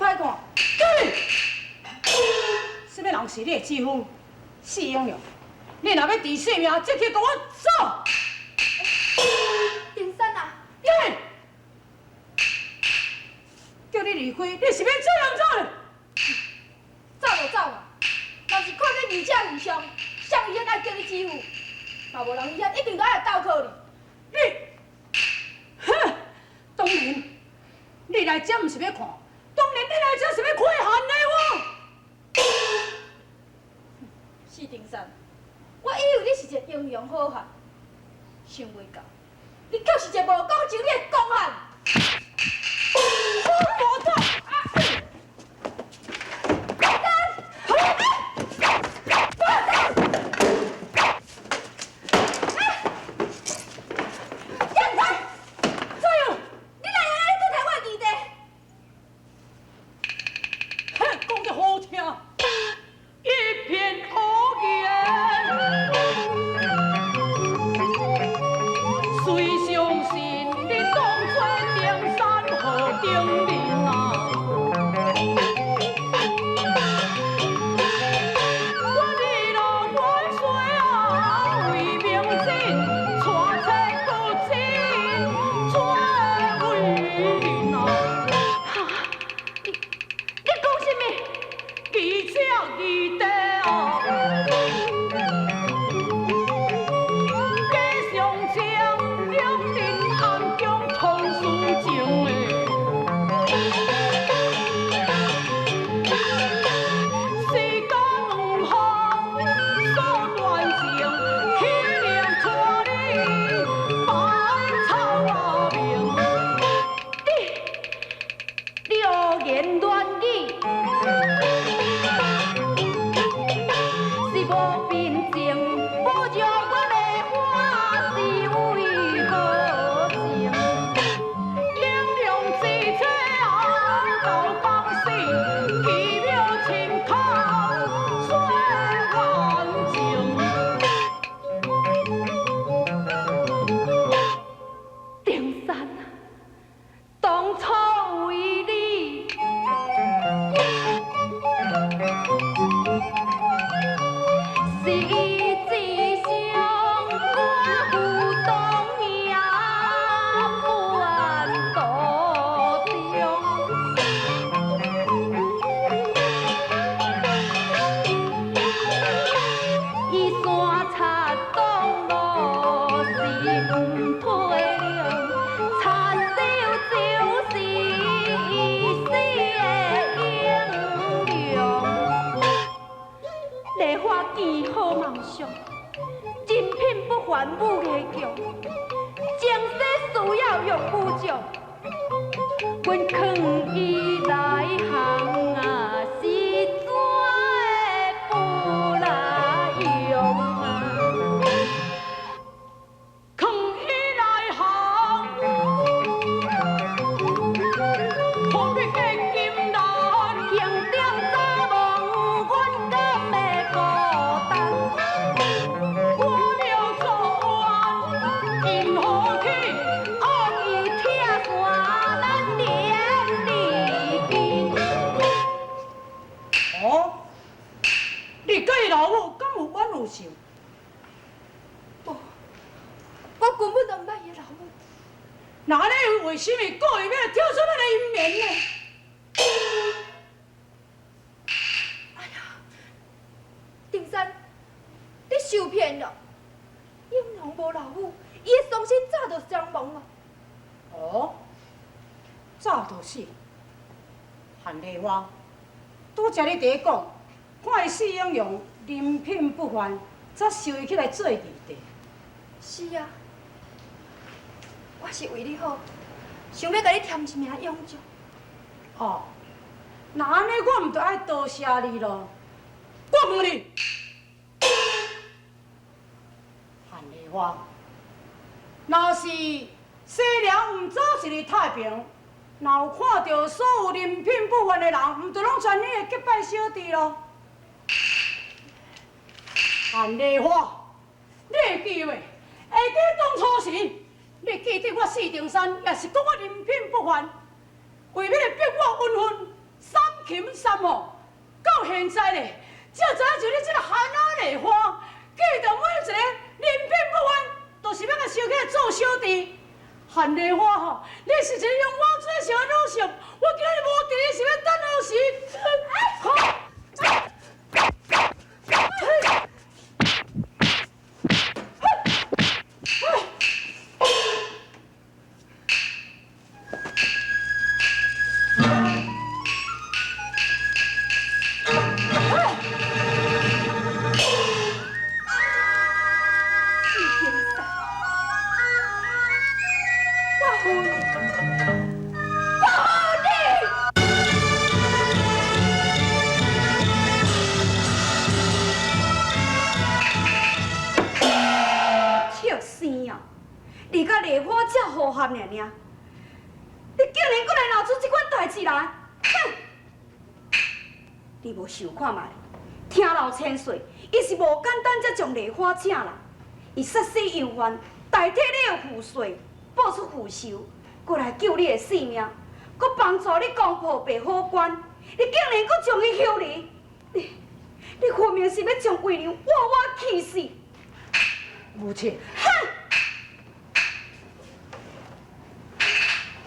歹看。對，啥物人是你的姊夫？四英雄，你若欲治性命，即刻共我走！丁山啊！對，叫你離開，你是欲怎樣走呢？走就走嘛，若是看見義者為上，啥危險愛叫你姊夫，嘛無人危險，一定都愛投靠你。你，哼！當然，你來這毋是欲看，當然你來這是欲開韓的喎。四丁山，我以為你是一個英雄好漢，想袂到，你卻是一個無講情理的戇漢。好無膽！怎樣？你來啊！你倒提我的義弟。哼，講得好聽，一片好言，誰相信你當作登山好頂人啊？我日落萬歲啊，為明真，帶冊國真做為人啊。你講啥物？義者義弟啊，加上情兩人暗中通私情的，時間毋好所斷情，岂能帶你百草啊命？你胡言亂語，是無憑證，無將我的話是為何情？英雄之妻啊，到江死，奇妙親口說冤情。丁山啊，當初為你，是一生我赴當也半途中。伊山賊擋路是毋體諒，插手就是伊死的英雄。梨花見好梦想，人品不凡武藝強，前世需要用武將，阮囥伊內行啊，是怎會不來用啊？囥伊內行，何必計金蘭？胸中早望阮敢會孤單？我了做冤，因何去？惡意拆散咱連理根。哦，你佮伊老母敢有冤有仇？無，我根本就毋捌伊的老母。那你為什麼故意欲挑出咱的姻緣呢？哎呀，丁山，你受騙了。英雄無老母，伊的雙親早就雙亡了。哦，早就死。韓麗花，拄才你佇咧講，看伊四英雄人品不凡，才收伊起來做義弟。是啊，我是為你好，想欲共你添一名勇將。哦，那按呢，我毋著愛多謝你囉。我問你，韓麗花，若是西涼毋早一日太平，若有看著所有人品不凡的人，毋著攏全你的結拜小弟囉？韓麗花，你會記袂？會記當初時，你記得我四重山，也是講我人品不凡，為欲來逼我恩分，三琴三哦，到现在咧，才知影就你這个韓仔麗花，记得每一个人品不凡，就是欲共收起来做小弟。韓麗花吼，你是一个用我做小的女婿，我今日無佇你是欲等何时？好。你佮麗花這和諧爾爾，你竟然閣來鬧出這款代誌來！哼！你無想看覓，聽老千歲，伊是無簡單才將麗花請來，伊殺死楊帆，代替你的父帥，報出父仇，閣來救你的性命，閣幫助你攻破白虎關，你竟然閣將伊休離！你分明是欲將魏娘活活氣死！母親。哼！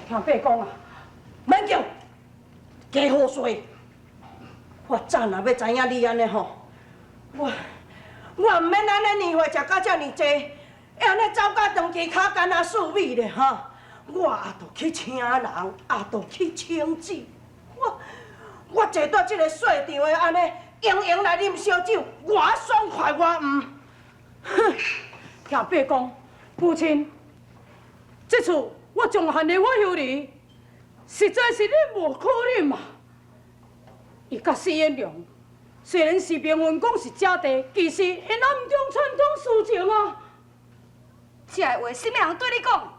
聽伯講啊，免叫，加好勢。我早若欲知影你按呢吼，我我毋免按呢年岁食甲遮尔济，会按呢走甲长期跤干焦四米咧吼。我也著去请人，也著去请旨。我坐佇這个细场的按呢，闲闲来啉烧酒，偌爽快我毋。哼，听伯讲，母亲，这次我将韓麗花休離，实在是忍无可忍嘛。伊佮施英良虽然是名分讲是姐弟，其实𪜶暗中串通私情啊。这个话啥物人对你讲？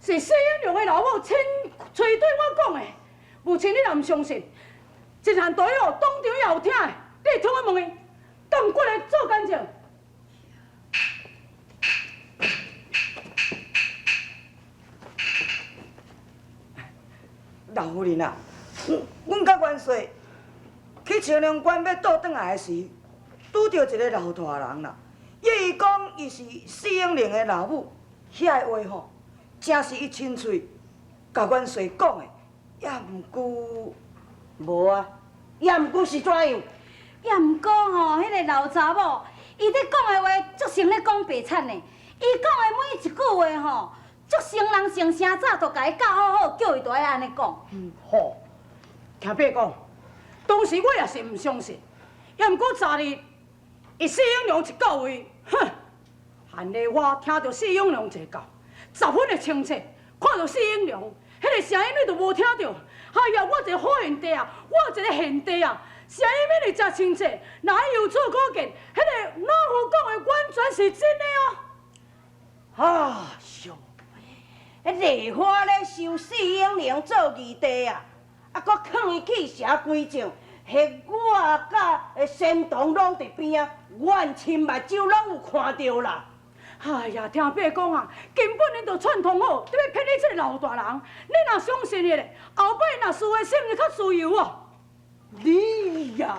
是施英良的老母亲嘴对我讲的。母亲，你若毋相信，一项大哦，当场也有听的，你通去问伊，敢过来做干证。老夫人啊，阮佮元帅去青龙关欲倒转来的时，拄著一个老大人啦。伊讲伊是施英灵的老母，遐个话吼，真是伊亲喙共元帅讲的。也毋过，无啊，也毋过是怎样？也毋过吼，彼个老查某，伊咧讲的话足像咧讲白贼呢。伊讲的每一句话吼，足像人成声早就共伊教好好，叫伊就爱按呢讲。吼，听伯讲，当时我也是毋相信，也毋过昨日，伊施英良一到位，哼，韩丽花听著施英良坐到，十分的清楚，看著施英良，彼个声音你都无听著。哎呀，我一个好贤弟啊，我一个贤弟啊，声音彼个真清楚，若由此可见，彼个老夫讲的完全是真的啊！啊，哟，彼丽花咧收施英良做二弟啊，啊，阁囥伊去邪归正，彼我佮仙童拢伫边仔，阮亲目睭拢有看著啦。哎呀，听伯讲啊，根本𪜶就串通好，伫欲骗你这个老大人。你若相信伊咧，后摆若事的是毋是较自由哦？你呀，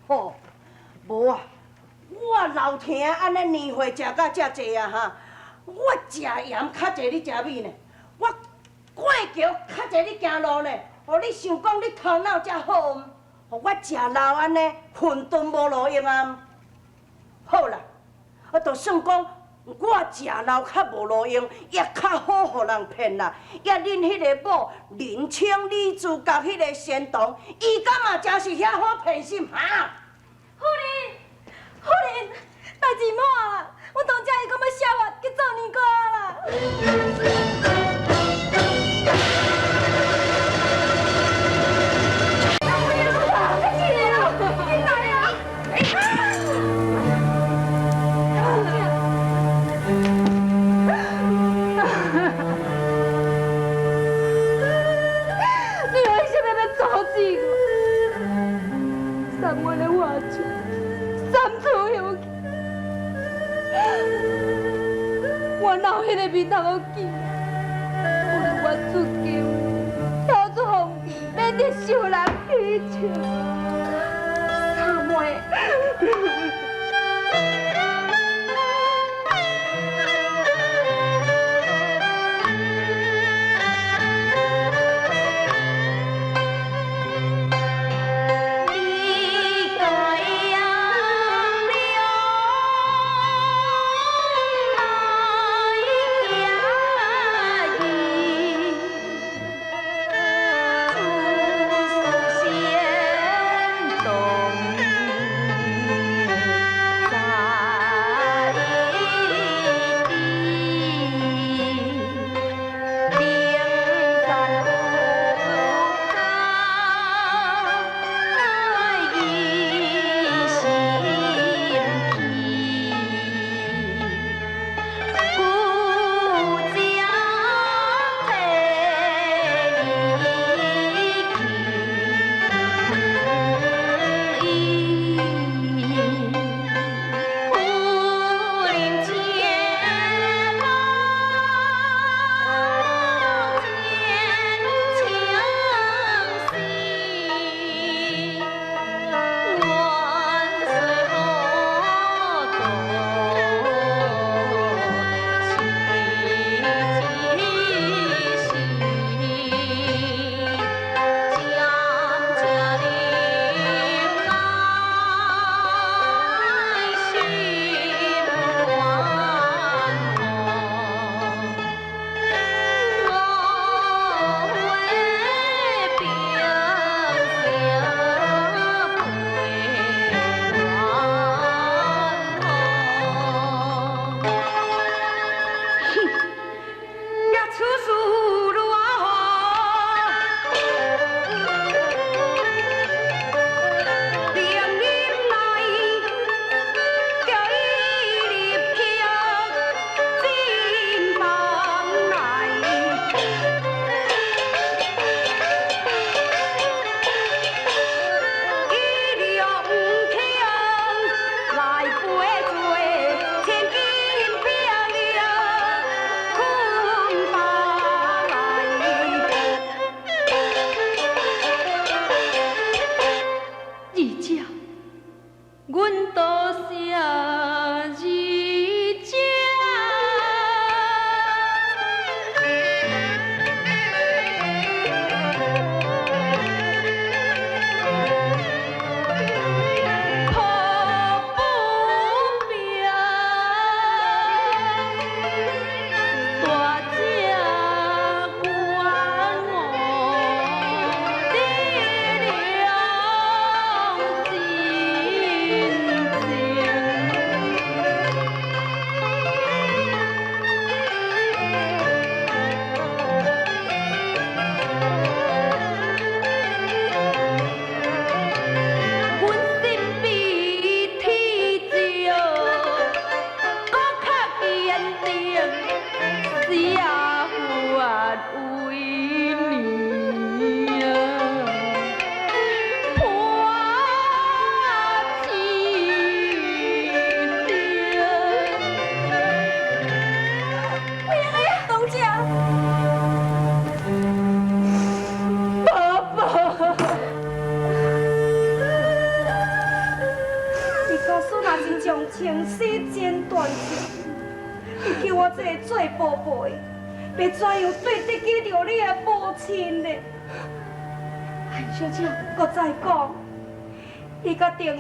吼，无啊，我老听按呢年岁食甲遮济啊哈，我食盐较济你食米呢，我过桥较济你行路呢，予你想讲你头脑遮好毋？予我食老按呢混沌无路用啊！好啦，啊，就算讲我食老较无路用，也较好予人骗啦。也恁彼个某林清、李珠佮彼个仙童，伊敢嘛真是遐好骗心哈？夫人，夫人，代志莫啦，阮当姐伊讲欲写法去做尼姑啦。你为啥物欲阻止我？送阮的活手，三处休去，我哪有彼个面通好见？为我出宫，跳出风尘，免得受人欺。笑。三妹。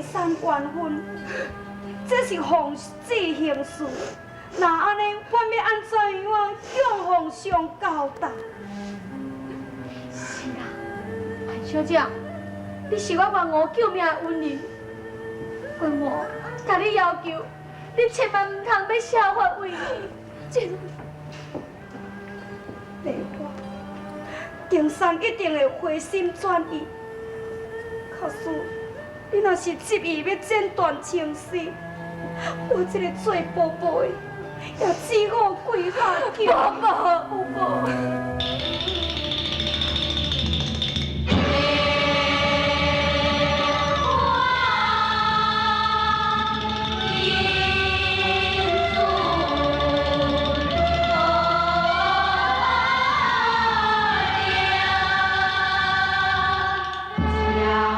山缘分，这是奉旨行事。若按呢，我欲按怎样向皇上交代？是啊，韩小姐，你是我元武救命的恩人，元武共你要求，你千万毋通欲削发为尼。真。丽花，定山一定会回心转意。可是，你若是执意欲剪断情丝，我这个做婆婆的也只好跪下求。婆婆，婆婆。Yeah.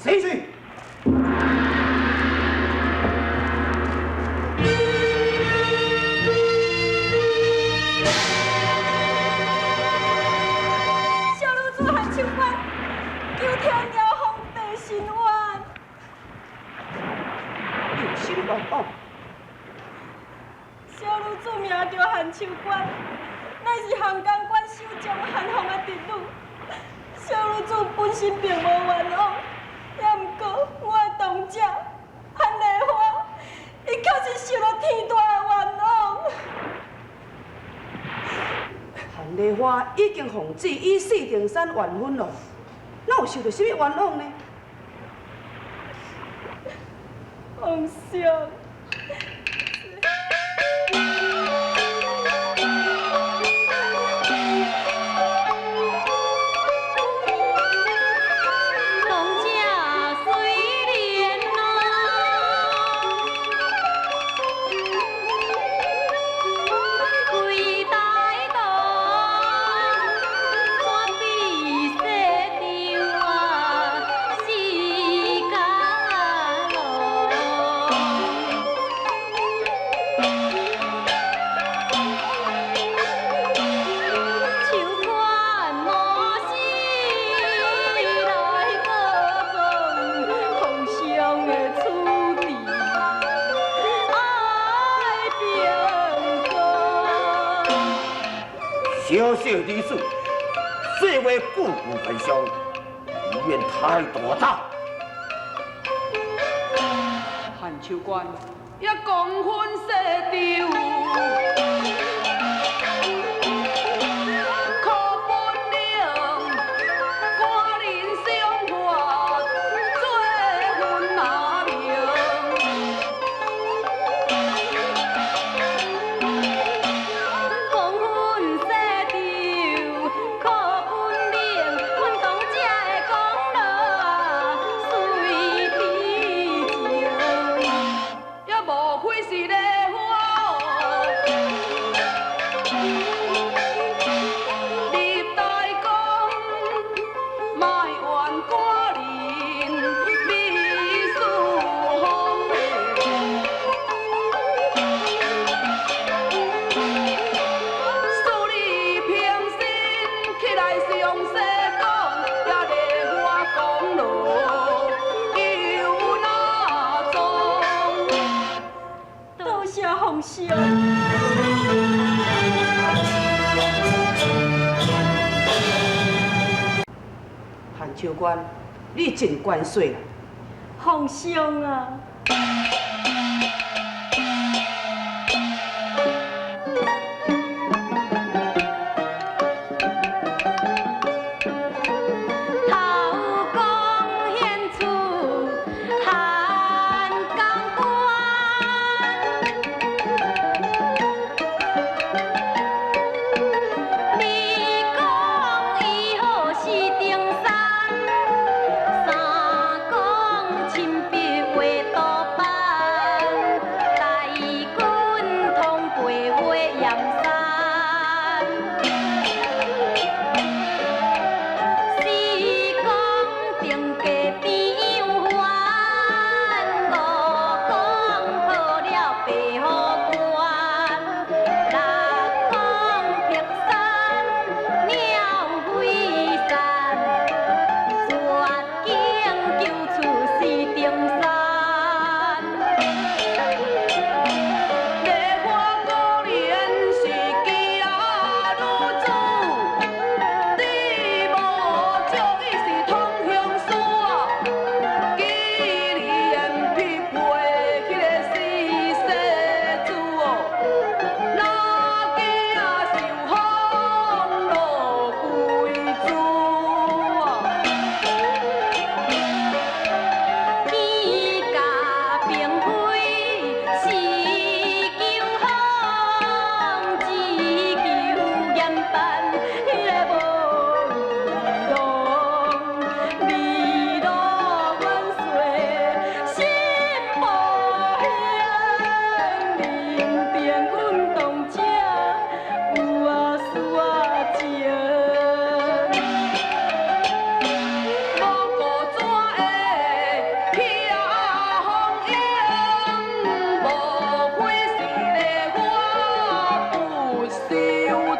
是。小女子韩秋官，求天遥封地伸冤。有啥冤枉？小女子名叫韩秋官，乃是韩江关守将韩凤的侄女。小女子本身并无冤枉，也毋过我的同姐韩丽花，伊确实受了天大的冤枉。韩丽花已经奉旨与四定山完婚咯，哪有受著啥物冤枉呢？皇上。东家虽怜归大道，怎比世场啊时间路？手牵无时来告状，皇上的处置爱平公。小小女子，说话句句很伤，意愿太大胆。韩秋官也讲婚说丈，可本领，官人相法做分阿明。讲婚说丈，可本领，阮当才会讲落啊，随地情。也无非是丽花，入大宫，莫怨官人美事风嘞。恕你平身起来详细讲，也丽花讲落又哪桩？多谢皇上。韩秋官，你真关税啦！皇上啊！头光显出汉江关，你讲伊好是登山，三讲亲笔画图板。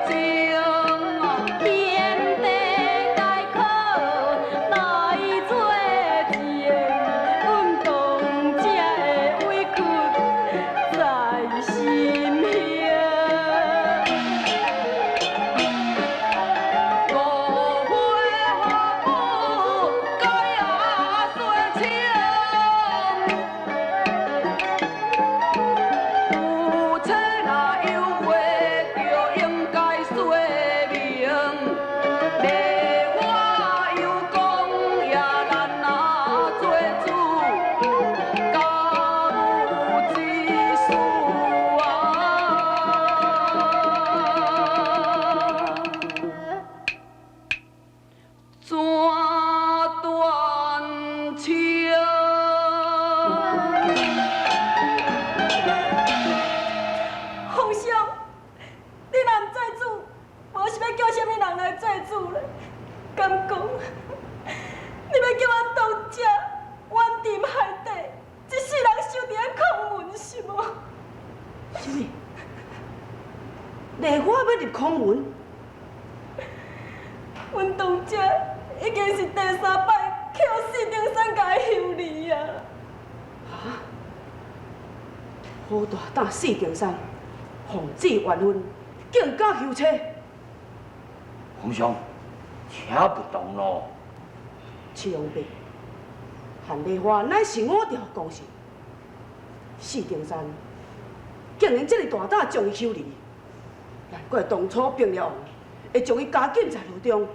情。天地开阔来做证，阮当这的委屈在心胸。五岁何不该啊说清？有车若有话，就应该说明。梨花又讲也难啊做主，家务之事啊。怎断情？皇上，你若毋做主，无是欲叫啥物人来做主咧？敢讲，你欲叫阮当这冤沉海底，一世人守伫咧空门是无？啥物？梨花欲入空门？阮当这已經是第三擺予四重山共伊休離啊！好大膽四重山，奉旨冤婚，竟敢休妻！皇上，請不動咯。七王伯，韓梨花乃是五朝功臣，四重山竟然這麼大膽將伊休離，難怪當初平了王會將伊監禁在牢中。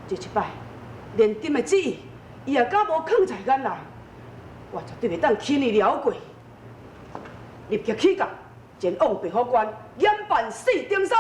這一擺連朕的旨意，伊也敢無囥在眼內，我絕對袂當輕易饒過。立刻起駕前往白虎關，嚴辦四重山。